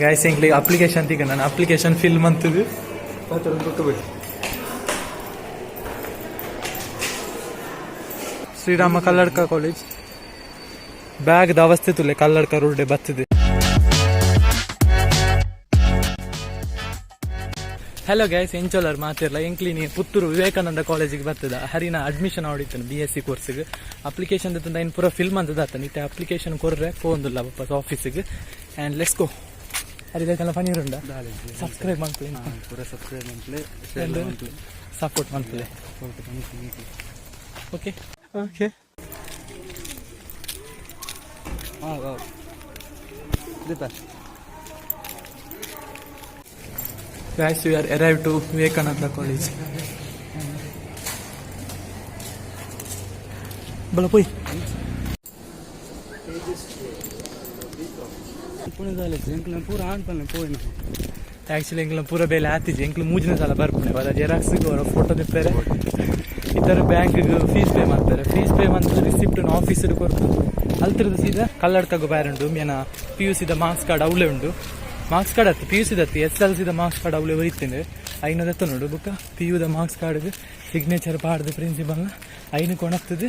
Guys, ಎಂಕ್ಲಿಗೆ application ತಿಕ್ಕ, ನಾನು application fill ಮಂತದು. Sriram Kalladka college. Bag the ಅವಸ್ಥೆ ತುಲೆ, ಕಲ್ಲಡ್ಕ ರೋಡ್ ಬತ್ತದೆ. ಹಲೋ ಗೈಸ್, ಎಂಚೋಲರ್ ಮಾತಿರ್ಲ? ಎಂಕ್ಲಿನಿ ಪುತ್ತೂರು ವಿವೇಕಾನಂದ ಕಾಲೇಜಿಗೆ ಬರ್ತದ. ಹರಿನ ಅಡ್ಮಿಷನ್ ಆಡಿತ್ತನು ಬಿಎಸ್ಸಿ ಕೋರ್ಸ್ಗೆ. ಅಪ್ಲಿಕೇಶನ್ ತಂದ ಇನ್ ಪೂರ ಫಿಲ್ ಮಂತದ. ಇತ್ತೆ ಅಪ್ಲಿಕೇಶನ್ ಕೊರ್ರೆ ಪೋಂದುಲ್ಲ ವಾಪಸ್ ಆಫೀಸಿಗೆ. And let's go. ಹರಿದಕ್ಕೆಲ್ಲ ಪನೀರುಂಡ. Subscribe ಮನ್ಪುಲೆ. ಪೂರ ಸಬ್ಸ್ಕ್ರೈಬ್ ಮನ್ಪುಲೆ. ಸಪೋರ್ಟ್ ಮನ್ಪುಲೆ. Okay okay. ಹಾಂ. ದೀಪ. Guys, we are arrived to Vivekananda College. ಬಲ ಪೋಯ್. ಪುಣೆ ಎಂಕ್ಲ ಪೂರ ಆನ್ ಪನ್ಲೆ ಪೋಯಿನ. ಆಕ್ಚುಲಿ ಎಂಕ್ಲ ಪೂರ ಬೇಲೆ ಆತಿಜಿ. ಎಂಕ್ಲು ಮೂಜಿನ ಸಲ ಬರ್ಪುಣೆ ಬದ ಜೆರಾಕ್ಸ್ ಅವರ ಫೋಟೋ ತಿಪ್ಪಾರೆ. ಇತರ ಬ್ಯಾಂಕ್ ಫೀಸ್ ಪೇ ಮಾಡ್ತಾರೆ. ಫೀಸ್ ಪೇ ಮಾಡ್ತಾರೆ, ರಿಸಿಪ್ಟ್ ಆಫೀಸ್ ಕೊರ್ದು ಅಲ್ತಿರದ ಸೀದಾ ಕಲ್ಲಡ್ಕಗ್ ಬಾರುಂಡು. ಮೇನ ಪಿಯುಸಿದ ಮಾರ್ಕ್ಸ್ ಕಾರ್ಡ್ ಅವಲೇ ಉಂಡು. ಮಾರ್ಕ್ಸ್ ಕಾರ್ಡ್ ಅತ್ತು, ಪಿಯುಸಿದ ಅತ್ತು, ಎಸ್ಎಸ್ಎಲ್ಸಿದ ಮಾರ್ಕ್ಸ್ ಕಾರ್ಡ್ ಅವಲೇ ಒರಿತೀನಿ. ಐನೂರ ನೋಡು ಬುಕ್ಕ ಪಿಯುದ ಮಾರ್ಕ್ಸ್ ಕಾರ್ಡ್ಗೆ ಸಿಗ್ನೇಚರ್ ಪಾಡ್ದು ಪ್ರಿನ್ಸಿಪಲ್ನ ಐನು ಕೊಣಗ್ತದೆ.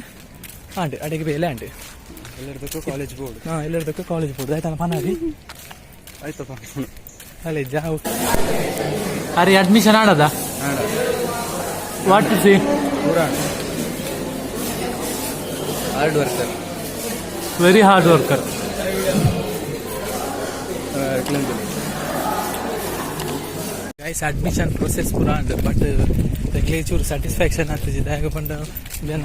ಆಂಡ್ ಅಡಿಗೆ ಬೇಲೆ ಆಂಡ್. ಎಲ್ಲರದಕ್ಕೂ ಕಾಲೇಜ್ ಬೋರ್ಡ್. ಹಾಂ, ಎಲ್ಲರದಕ್ಕೂ ಕಾಲೇಜ್ ಬೋರ್ಡ್. ಆಯ್ತಲ್ಲ ಪನಾರಿ? ಆಯ್ತಪ್ಪ. ಕಾಲೇಜ್. ಅರೆ, ಅಡ್ಮಿಷನ್ ಆಡದ? What to C? ಪೂರ hard worker. Very hard worker. Clean. Guys, admission process ಪೂರ ಉಂಡು, ಬಟ್ ಎಂಕ್ಲೆ ಚೂರು ಸ್ಯಾಟಿಸ್ಫ್ಯಾಕ್ಷನ್ ಆಗ್ತದೆ. ದಾಯೆ ಪಂಡ ಜನ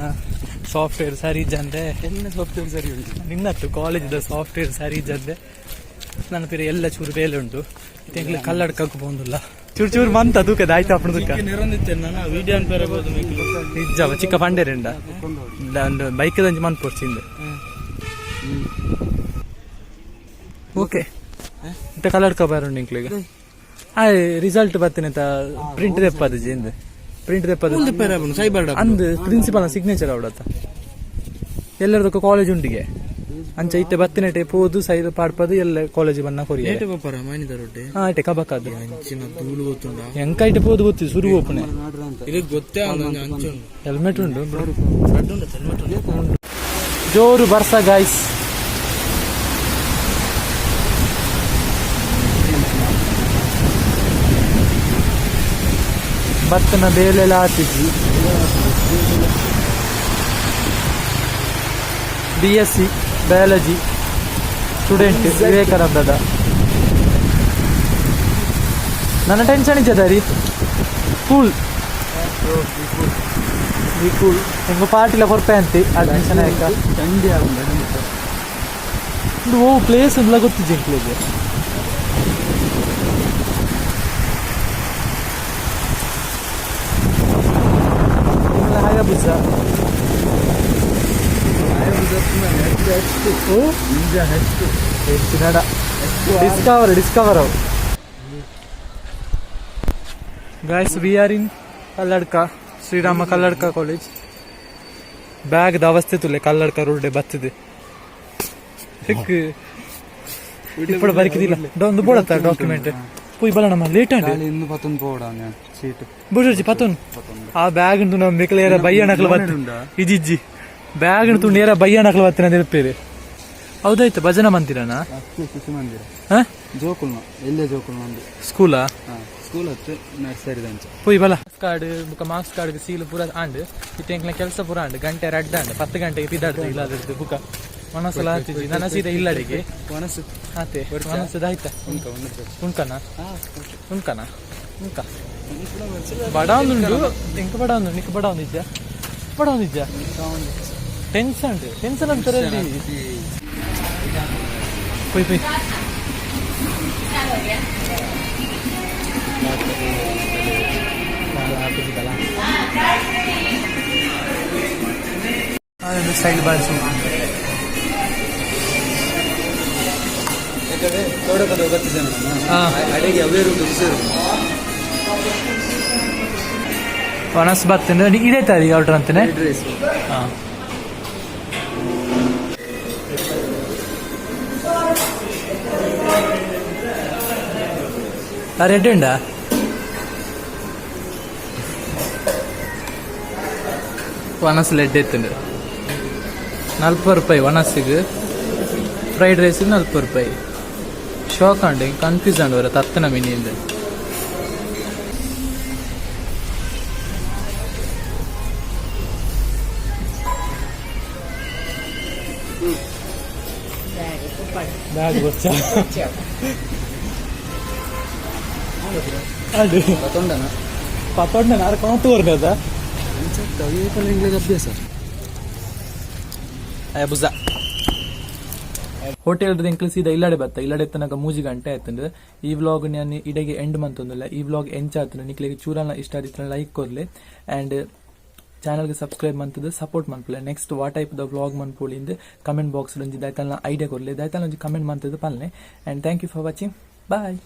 ಸಾಫ್ಟ್ವೇರ್ ಸರಿ ಇಜ್ಜಂದೆ. ಎಲ್ಲ ಸಾಫ್ಟ್ವೇರ್ ಸರಿ ಉಂಟು. ನಿನ್ನತ್ತು ಕಾಲೇಜ್ದ ಸಾಫ್ಟ್ವೇರ್ ಸರಿ ಇಜ್ಜಂದೆ. ನನ್ನ ಪಿರ ಎಲ್ಲ ಚೂರು ಬೇಲೆ ಉಂಟು. ಎಂಕ್ಲೆ ಕಲ್ಲಡ್ಕಕ್ಕೆ ಪೋಂದುಲ್ಲ. ಚೂರು ಚೂರು ಮಂತ ತೂಕದ ಆಯ್ತು ಅಪ್ಪಣ ತೂಕ. ನಿರಂದಿತ್ತೆ ನಾನು ವಿಡಿಯೋ ಅನ್ಪೇರಬಹುದು. ಇಜ್ಜವ ಚಿಕ್ಕ ಪಂಡೇರಿಂಡ ಬೈಕ್ ದಂಚಿ ಮನ್ಪೊಡ್ಚಿಂದು. ಓಕೆ, ಮತ್ತೆ ಕಲ್ಲಡ್ಕ ಬಾರುಂಡು ಎಂಕ್ಲೆಗ್. ಆ ರಿಸಲ್ಟ್ ಬತ್ತಿನ ಪ್ರಿಂಟ್ ದೆಪ್ಪದು ಜಿಂದ್ ಪ್ರಿಂಟ್ ದೆಪ್ಪದು. ಸೈಬರ್. ಅಂದ್ ಪ್ರಿನ್ಸಿಪಲ್ ಸಿಗ್ನೇಚರ್ ಅವಡತ್ತ. ಎಲ್ಲರದಕ್ಕ ಕಾಲೇಜ್ ಉಂಡಿಗೆ ಅಂಚ ಇತ್ತೆ ಬತ್ತಿನಟೆ ಪೋದು ಸೈಡ್ ಪಾಡ್ಪದು ಎಲ್ಲ ಕಾಲೇಜ್ ಬನ್ನ ಕೊರಿಯ. ಪರ ಮಾನಿದ ರೊಡ್ಡೆ. ಹಾ, ಇಟ್ಟೆ ಕಬಕಾದು. ಅಂಚಿನ ಧೂಳು ಗೊತ್ತುಂಡ. ಎಂಕ ಇಟ್ಟೆ ಪೋದು ಗೊತ್ತಿ ಸುರು ಓಪನೆ. ಇದು ಗೊತ್ತೇ ಅಂಚು. ಹೆಲ್ಮೆಟ್ ಉಂಡು. ಜೋರು ಬರ್ಸ ಗಾಯ್ಸ್. ಭತ್ತನ ಬೇಲೆಲ್ಲ ಹಾಕಿದ್ವಿ. ಬಿಎಸ್ಸಿ ಬಯಾಲಜಿ ಸ್ಟೂಡೆಂಟ್ ವಿವೇಕಾನಂದದ. ನನ್ನ ಟೆನ್ಷನ್ ಇಜ್ಜದ ರೀ. Cool, be cool. ಹೆಂಗೋ ಪಾರ್ಟಿಲ ಕೊರ್ಪೆ ಅಂತೆ ಅಡ್ಮಿಷನ್ ಆಯ್ತಾ. ಚಂಡಿ. ಒಂದು ಓ ಪ್ಲೇಸ್ ಎಲ್ಲ ಗೊತ್ತಿಜ್ಜಿ ಎಂಕ್ಲೆಗ್. ಹಾಯಬುಸ. ಹೆಚ್ಚು ನಡ ಡಿಸ್ಕವರ್ ಡಿಸ್ಕವರ್ ಅವು. Guys, we are in Kalladka, Srirama Kalladka college. Bag the ಅವಸ್ಥೆ ತುಲೆ, ಕಲ್ಲಡ್ಕ ರೋಡ್ ಬತ್ತದೆ. ಇಪ್ಪಡ ಬರಿಕಿದಿಲ್ಲ. ಒಂದು ಬೋಡತ್ತ ಡಾಕ್ಯುಮೆಂಟ್ ಪೋಯ್ ಬಲ, ನಮ್ಮ ಲೇಟ್ ಅಂಡ್. ಇನ್ನು ಪತ್ತೊಂದು ಪೋಡ ಸೀಟ್. ಬುಡ್ಜಿ ಪತ್ತೊಂದು. ಆ ಬ್ಯಾಗ್ ಉಂಟು ನಮ್ಮ ಮಿಕ್ಲೇರ ಬಯ್ಯಣಕ್ಲು ಬತ್ತ. ಇಜಿಜ್ಜಿ ಬ್ಯಾಗ್ ಉಂಟು ನೇರ ಬಯ್ಯಣಕ್ಲು ಬತ್ತಿನ ತಿರುಪೇರು. ಹೌದಾಯ್ತು, ಭಜನಾ ಮಂದಿರನಾ? ಶಿಶು ಮಂದಿರ. ಹಾ. ಜೋಕುಲ್ನ ಎಲ್ಲೇ ಜೋಕುಲ್ನ ಒಂದು. ಸ್ಕೂಲಾ? ಹಾ, ಸ್ಕೂಲ್ ಹತ್ತು ನರ್ಸರಿ ದಂಚ. ಪೋಯ್ ಬಲ. ಕಾರ್ಡ್ ಬುಕ್ಕ ಮಾರ್ಕ್ಸ್ ಕಾರ್ಡ್ ಸೀಲ್ ಪೂರ ಆಂಡ್. ಇತ್ತೆ ಎಂಕ್ಲ ಕೆಲಸ ಪೂರ ಆಂಡ್. ಗಂಟೆ ರಡ್ಡ ಆಂಡ್. 10 ಗಂಟೆಗೆ ಪಿದಾಡ್ದು ಇಲ್ಲ ಅದ್ರದ್ದು. ಬುಕ್ಕ ಮನಸ್ಸೆಲ್ಲ ಆತಿಜಿ ನನ್ನ ಸೀದಾ ಇಲ್ಲಡಿಗೆ. ಮನಸ್ಸು. ಆತೆ ಮನಸ್ಸು ಆಯ್ತಾ? ಉಂಕ ಉಂಡು. ಉಂಕನ ಉಂಕನ ಉಂಕ ಬಡ ಉಂಡು. ಎಂಕ ಬಡ ಉಂಡು? ನಿಕ್ಕ ಬಡ ಒಂದಿಜ್ಜ? ಬಡ ಒಂದಿಜ್ಜ? ಟೆನ್ಷನ್ ಟೆನ್ಷನ್ ಅಂತಾರೆ ಅಲ್ಲಿ. ಪೋಯ್ ಪೋಯ್. ಸ್ಟೈಲ್ ಬಾರಿಸು. ಯಾಕಂದ್ರೆ ತೋಡಕದ ಗೊತ್ತಿದ್ದೇನೆ ನಾನು. ಅಡಿಗೆ ಅವೇ ರೂಟ್ ಉಸಿರು. ಒಣಸ್ ಬತ್ತಂದ್ರೆ ಇದೇ ತಾರಿ ಆರ್ಡರ್ ಅಂತಾನೆ. ರೈಸ್. ಹಾಂ. ರೆಡ್ ಉಂಡಾ? ವನಸ್ ಲೆಡ್ ಎತ್ತುಂಡು. 40 ರೂಪಾಯಿ ವನಸ್ಸಿಗೆ, ಫ್ರೈಡ್ ರೈಸ್ 40 ರೂಪಾಯಿ. ಶಾಕ್ ಆಂಡ್, ಕನ್ಫ್ಯೂಸ್ ಆಂಡ್. ಅವರ ತತ್ತನ ಮಿನಿಂದ ಬ್ಯಾಗ್ ಬೊಚ್ಚ ಅದು. ತೊಂಡನ. ಪತ್ತೊಂಡ ನಾರು ಕಾತು ಬರ್ನದ. ಅಭ್ಯಾಸ. ಬುಜ ಹೋಟೆಲ್ ಎಂಕ್ಲು ಸೀದಾ ಇಲ್ಲಡೆ ಬತ್ತ. ಇಲ್ಲಡೆ ತನಕ 3 ಗಂಟೆ ಆಯ್ತಂಡು. ಈ ವ್ಲಾಗ್ ನಾನು ಇಡೆಗೆ ಎಂಡ್ ಮಂತೊಂದಿಲ್ಲ. ಈ ವ್ಲಾಗ್ ಎಂಚ ಆತಂಡು? ನಿಕ್ಲೆಗ್ ಚೂರಲ್ನ ಇಷ್ಟ ಆದಿತ್ತಂಡ ಲೈಕ್ ಕೊರ್ಲೆ ಆ್ಯಂಡ್ ಚಾನಲ್ಗೆ ಸಬ್ಸ್ಕ್ರೈಬ್ ಮಂತದ್ದು ಸಪೋರ್ಟ್ ಮನ್ಪುಲೆ. ನೆಕ್ಸ್ಟ್ ವಾ ಟೈಪ್ ದ ವ್ಲಾಗ್ ಮನ್ಪುಳಿಂದ ಕಮೆಂಟ್ ಬಾಕ್ಸ್ ಒಂಜಿ ದಾಯ್ತಲ್ನ ಐಡಿಯಾ ಕೊರ್ಲೆ. ದಾಯ್ತಲ್ ಒಂಜಿ comment ಮಂತದ್ದು ಪಲ್ನೆ. And thank you for watching, bye.